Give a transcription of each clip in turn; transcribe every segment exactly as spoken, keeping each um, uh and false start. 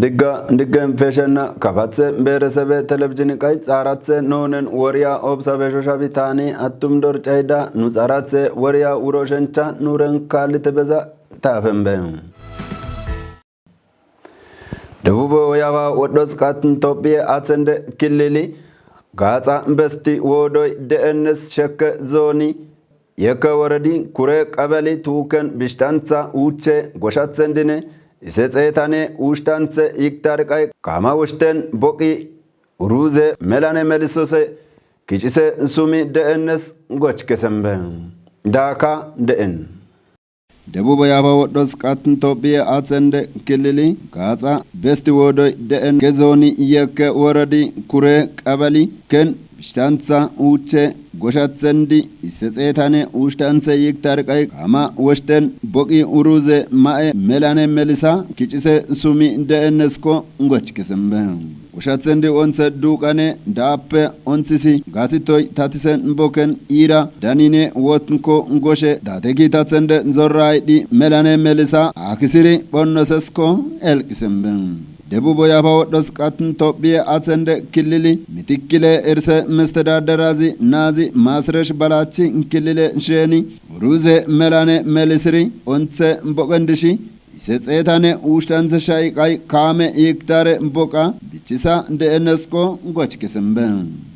Digga, diggen feshenna, kabatse beresebe telebijin qay tsaratse nonen woriya obsa besho shabi tani atum dor cayda nu tsaratse woriya wuro shencha nuren kalite beza tafenbe. Debube woyaba woddos katın Tophiye atsende kilili gatsa besti wodoy de'enes shekke zoni yeke woredi kure qabeli tuken biştansa uche goshatsendine ise tsetane uştanse iktar qay kama wışten boqi uruze melane melisose kichise sumi de'enes gochkesembe. Daka de'en. Debube woyaba woddos katın Tophiye atsende kilili gatsa besti wodoy de'en ke zoni yeke woredi kure qabeli ken biştansa uche goshatsendi ise tsetane uştanse yiktar qay kama wışten boqi uruze ma'e melane melisa kichise sumi de'enesko gochkesembe. Goshatsendi onse duqane dappe onsisi gatitoy tatisen boken ira danine wotnko goshe date kitatsende zorraydi melane melisa akisiri bonnosesko elkisembe. Debube woyaba woddos katın Tophiye atsende kilili mitikkile irse mestedaderazi nazi masresh balachi kilile sheni uruze melane melisiri onse boqendishi ise tsetane uştanse shay qay kame yiktare boqa bichisa de'enesko gochkesembe.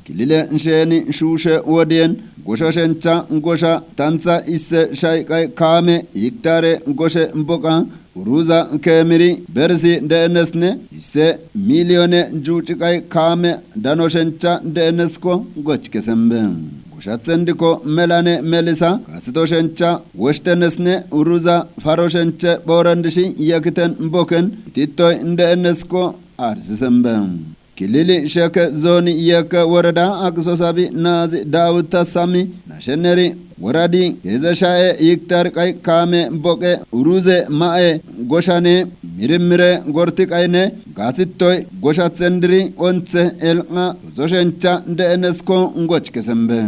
Kilile sheni shushe wodiyen gosho shencha gosha tansa ise shay qay kame yiktare goshe boqa uruza kemiri bersi de'enesne ise milyone juchi qay kame dano shencha de'enesko gochkesembe. Goshatsendiko melane melisa kasito shencha wıştenesne uruza faro shenche borandishi yakiten boken itittoy de'enesko arsisembe. Kilili sheke zoni yeke woreda aksosabi nazi Dawud Tasami nasheneri woradi keze shae yiktar qay kame boqe uruze ma'e goshane mirimire gorti qayne gasittoy goshatsendiri onse elqa tozo shencha de'enesko gochkesembe.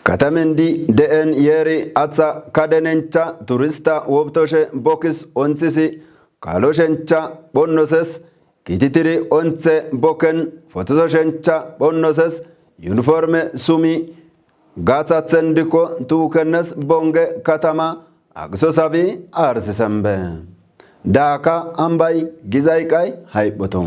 Katemendi de'en yeri atsa kadenencha turista wobtoshe bokis onsisi kalo shencha bonnoses kititiri onse boken fotoso shencha bonnoses yuniforme sumi gatsatsendiko tukennes bonge katama aksosabi arsisembe. Daka ambay gizay qay hayboto.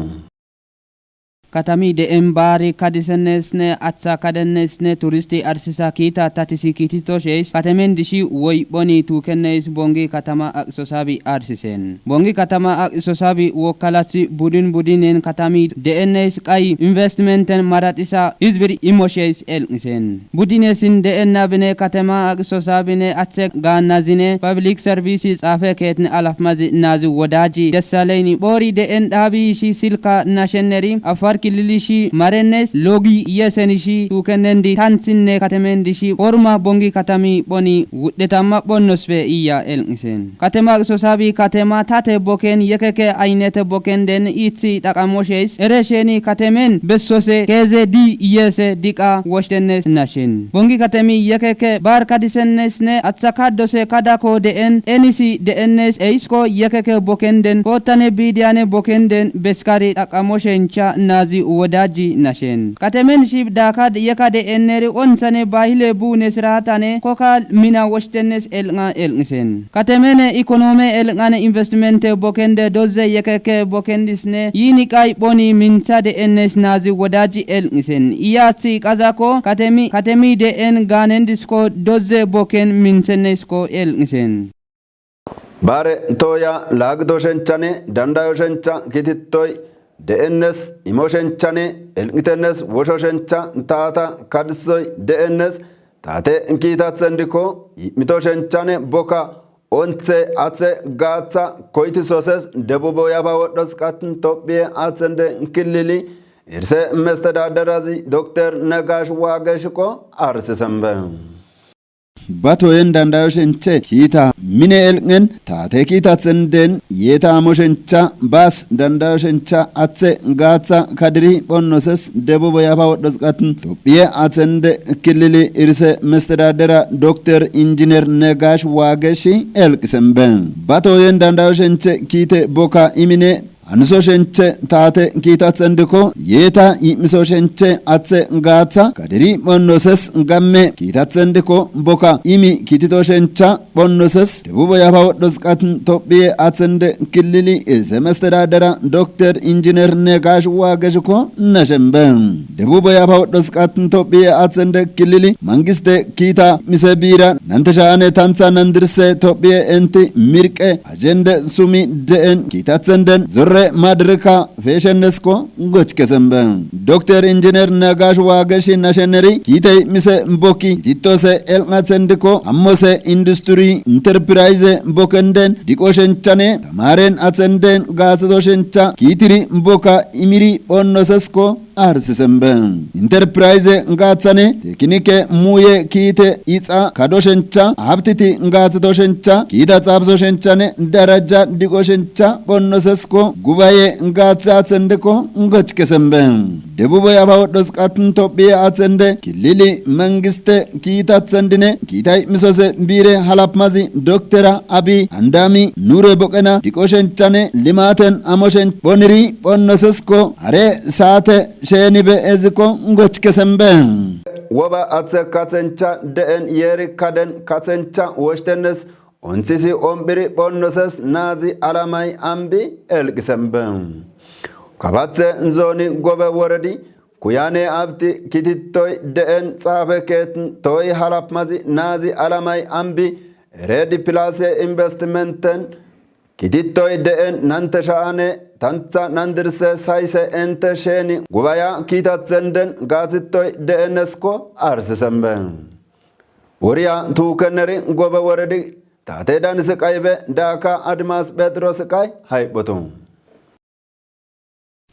Katami de'en bari kadisennesne atsa kadennesne turisti arsisa kita tatisi kititosheis katemendishi woy boni tukennes bongi katama aksosabi arsisen. Bongi katama aksosabi wokkalatsi budin budinen katami de'ennes qay investmenten maratisa hizbir imosheis elqisen. Budinesin de'en nabine katema aksosa bine atse ganazine public service tsafe ketne alafmazi nazi wodaji Desaleyni bori de'en dhabishi silka nashenneri afar kililishi marennes logi yesenishi tukennendi tansinne katemendishi forma bongi katami boni wuddetama bonnosbe iya elqisen. Katema aksosabi katema tate boken yekeke aynete bokenden itsi dhaqamosheis eresheni katemen bessose keze di yese diqa woshtennes nashen. Bongi katemi yekeke bar kadisennesne atsa kaddose kadako de'en enisi de'ennes eisko yekeke bokenden fottane bidiyane bokenden beskari dhaqamoshencha nazi wodaji nashen. Katemen shib dakad yeka de'enneri onsane bahile bune siratane koka mina woshtennes elqa elqisen. Katemene ikonome elqane investmente bokende dozze yekeke bokendisne yini qay boni minsa de'ennes nazi wodaji elqisen. Iyatsi qazako katemi katemi de'en ganendisko dozze boken minsennesko elqisen. Bare toya lagdo shenchane dandayo shencha kitittoy de'ennes imo shenchane elqitennes wosho shencha tata kadsoy de'ennes tate kitatsendiko yimito shenchane boka onse atse gatsa koytisoses Debube Woyaba Woddo Zqatn Tophiye atsende kilili irse mestedaderazi Dokter Negash Wageshiko arsisembe. Ba tooyen danda'oshenche kiita mine el'nen taate kiitatsenden yeeta amoshencha baas danda'oshencha atse gaatha kadiri phonnoses Debubo Yaafa Woddo Ziqat Tophiye atsende killili irse mestedadera Dokter Injiner Negash Waageshi elqisem be. Ba tooyen danda'oshenche kiite boka imine anisoshenche taate kiitatsendiko yeeta yi'misoshenche atse gaatha kadiri phonnoses gamme kiitatsendiko boka imi kititoshencha phonnoses Debubo Yaafa Woddo Ziqat Tophiye atsende killili irse mestedadera Dokter Injiner Negash Waageshiko nashem be. Debubo Yaafa Woddo Ziqat Tophiye atsende killili mangiste kiita mise biira nanteshaane tantha nandirse Tophiye enti mirqe ajende sumi de'en kiitatsenden zorre madireka feshennesko gochkesem be. Dokter Injiner Negash Waageshi nasheneri kiite mise boki kitittose elqnatsendiko ammose industri interpirayze bokenden diqoshenchane tamaaren atsenden gaathatoshencha kiitiri boka imiri phonnosesko arsisem be. Interpirayze gaathane tekinike muye kiite itsa kadoshencha habtiti gaathatoshencha kiita tsaabsoshenchane daraja diqoshencha phonnosesko gubaye gaathe atsendiko gochkesem be. Debubo Yaafa Woddo Ziqat Tophiye atsende killili mangiste kiitatsendine kiita yi'misose biire halafmazi Dokter Abiy andami nure boqena diqoshenchane limaaten amoshen phoniri phonnosesko are saate sheeni be eziko gochkesem be. Woba atse kathencha de'en yeri kaden kathencha woshtennes onsisi ombiri phonnoses naazi alamay ambi elqisem be. Kabatse nzoni gobe woredi kuyane abti kitittoy de'en tsaafe ketin toy halafmazi naazi alamay ambi redi pilase investimenten kitittoy de'en nanteshaane tantha nandirse sayse ente sheeni gubaya kiitatsenden gaatittoy de'enesko arsisem be. Woriya tuukenneri gobe woredi taate danisi qaybe daaka Admas Phexrosi qay hayphutu.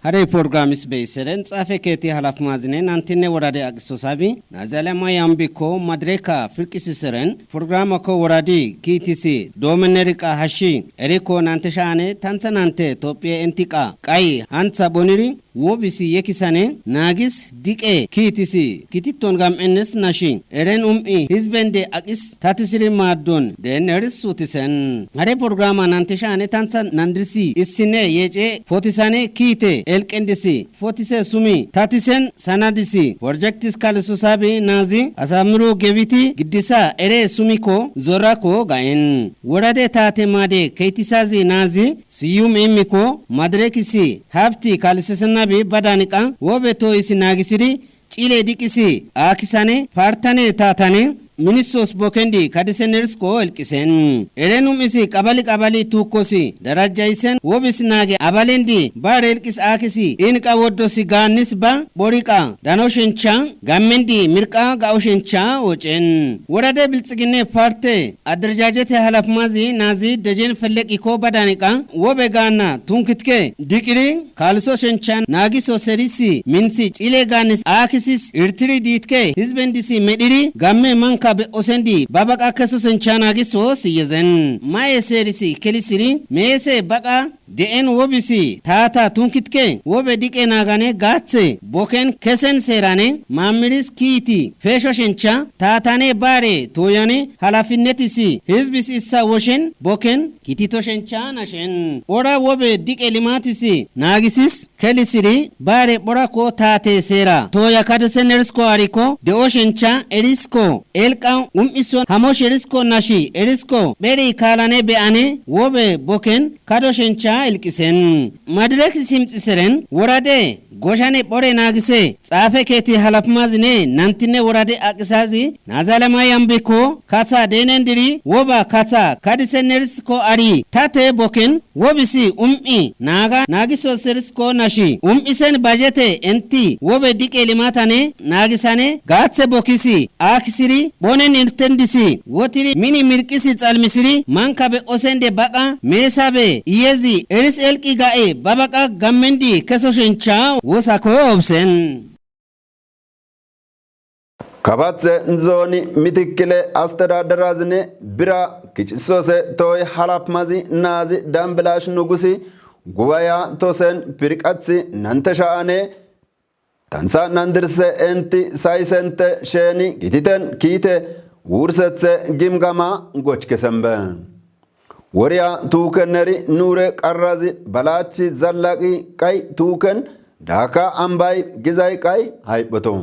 Hare porgramis be iseren tsaafe keti halafmazine nantinne worade aqissosabi naazi alamay ambiko madireka firqisi iseren porgramako woradi kiitisi doomenneri qa hashi eriko nanteshaane tantha nante Tophiye enti qa qay hantha phoniri wobisi yekisane naagis diqe kiitisi kititton gam'ennes nashi eren um'i hizbende aqis tatisiri maaddon de'enneris sutisen. Hare porgrama nanteshaane tantha nandirsi issine yece fotisane kiite elqendisi fotise sumi tatisen sanadisi porjektis kalisosabi naazi Asammiru Gebiti Giddisa ere sumiko zorako ga'en. Worade taate maade keytisazi naazi Siyum Immiko madirekisi habti kalisesenabi badaniqa wobe tooyisi naagisiri cile diqisi aakisane partane taatane ministros bokendi kadisenerisko elqisen. Eren um'isi qabali qabali tuukkosi darajjayisen wobis naage abalendi baar elqis aakisi iniqa woddosi gaannis ba phoriqa danoshencha gammendi mirqa ga'oshencha ocen. Worade biltsiginne parte aderjajete halafmazi naazi Dejen Felleqiko badaniqa wobe gaanna tunkitke diqiri kalisoshencha naagiso serisi minsi cile gaannis aakisis irtiri diitke hizbendisi medhiri gamme manka be'osendi babaqa kesoshencha naagiso siyezen. Maye serisi kelisiri meese baqa de'en wobisi taata tunkitke wobe diqe naagane gaathe boken kesen seerane maamiris kiiti feshoshencha taatane baare tooyane halafinnetisi hizbis issa woshen boken kititoshencha nashen. Ora wobe diqe limaatisi naagisis kelisiri baare phorako taate seera tooya kadosenerisko ariko de'oshencha erisko elqa um'ison hamosherisko nashi erisko pheri kaalane be'ane wobe boken kadoshencha elqisen. Madirekis himtsiseren worade goshane phore naagise tsaafe keti halafmazine nantinne worade aqisazi naazi alamay ambiko katha deenendiri woba katha kadisenerisko ari tate boken wobisi um'i naaga naagisoserisko nashi um'isen bajete enti wobe diqe limaatane naagisane gaathe bokisi aakisiri phonen irtendisi wotiri mini mirqisi xalmisiri manka be'osende baqa meesabe iyezi eris elqi ga'e babaqa gammendi kesoshencha wosako obsen. Kabatse zoni mitikkile astedaderazinne bira kicisose toi halapmazi nazi Dambelash Nugusi gubaya tosen pirqatsi nanteshaane tansa nandirse enti saisente sheni kititen kite wursetsse gimgama gochke sembe. Woriya tukenneri nure qarrazi balachi zallaqi qay tuken daka ambay gizay qay haypheto.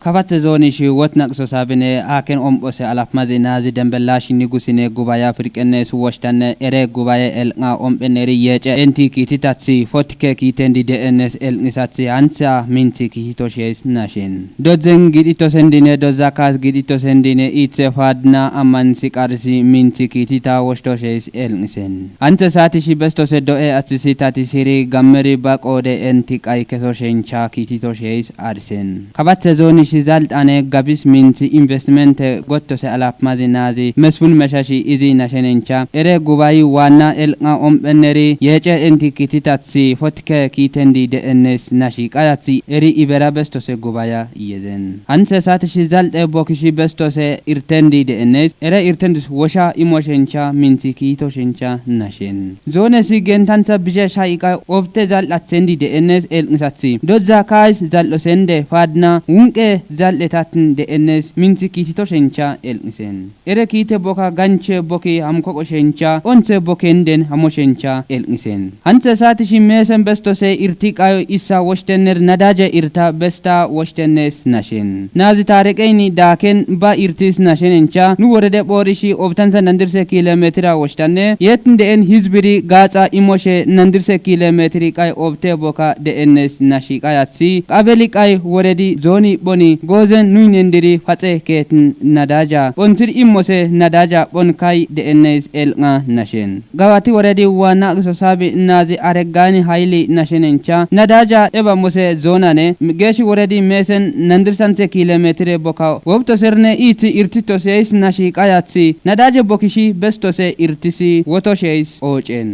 Kabatse zoni shi wot naqso sabine aken ompose alapmazi nazi Dambelash Nugusine gubaya pirqennes woshtanne ere gubaya elqna ompenneri yece enti kititatsi fotike kitendi deennes elqnisatsi ansa minti kitito sheis nashen. Dozzen gidito sendine dozza kas gidito sendine itse fadna amman si qarsi minti kitita woshto sheis elqnisen. Anse sati shi bestose doe atsisi tati siri gammeri baqode enti qay keso shencha kitito sheis adisen. Kabatse zoni shi zaltane gabis minti investmente gottose alapmazi nazi Mesfun Meshashi izi nashenencha ere gubayi wanna elqna ompenneri yece enti kititatsi fotike kitendi deennes nashi qayatsi eri ibera bestose gubaya iyezen. Anse sati shi zalte bokishi bestose irtendi deennes ere irtendis wosha imoshencha minti kitito shencha nashen. Zone si gentansa bije shaiqa obte zal'atsendi deennes elqnisatsi dozza kais zal'osende fadna wunqe zal'etatn deennes minti kitito shencha elqnisen. Ere kite boka ganche boki hamkoqo shencha onse bokenden hamo shencha elqnisen. Anse sati shi mesen bestose irti qayo issa woshtenner nadaje irta besta woshtennes nashen. Nazi tareqeyni daken ba irtis nashenencha nu worede phorishi obtansa nandirse kilometira woshtanne yetn deen hizbiri gaxa imoshe nandirse kilometiri qay obte boka deennes nashi qayatsi qabeli qay woredi zoni phoni gozen nuynendiri fatse ketn nadaja phonsir imose nadaja phon kay deennes elqna nashen. Gabati woredi wanna qiso sabi nazi Areggani Hayli nashenencha nadaja eba mose zonane geshi woredi mesen nandirsanse kilometire boka wobtoserne itsi irtito sheis nashi qayatsi nadaje bokishi bestose irtisi woto sheis ocen.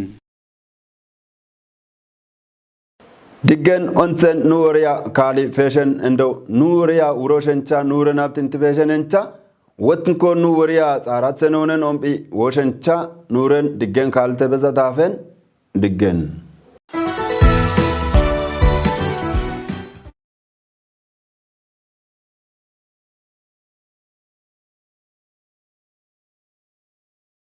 Diggen onsen nu woriya kali feshen endo nu woriya wuroshencha nuren abtinti feshenencha wotnko nu woriya tsaratsen onen omphi woshencha nuren diggen kalte beza tafen diggen.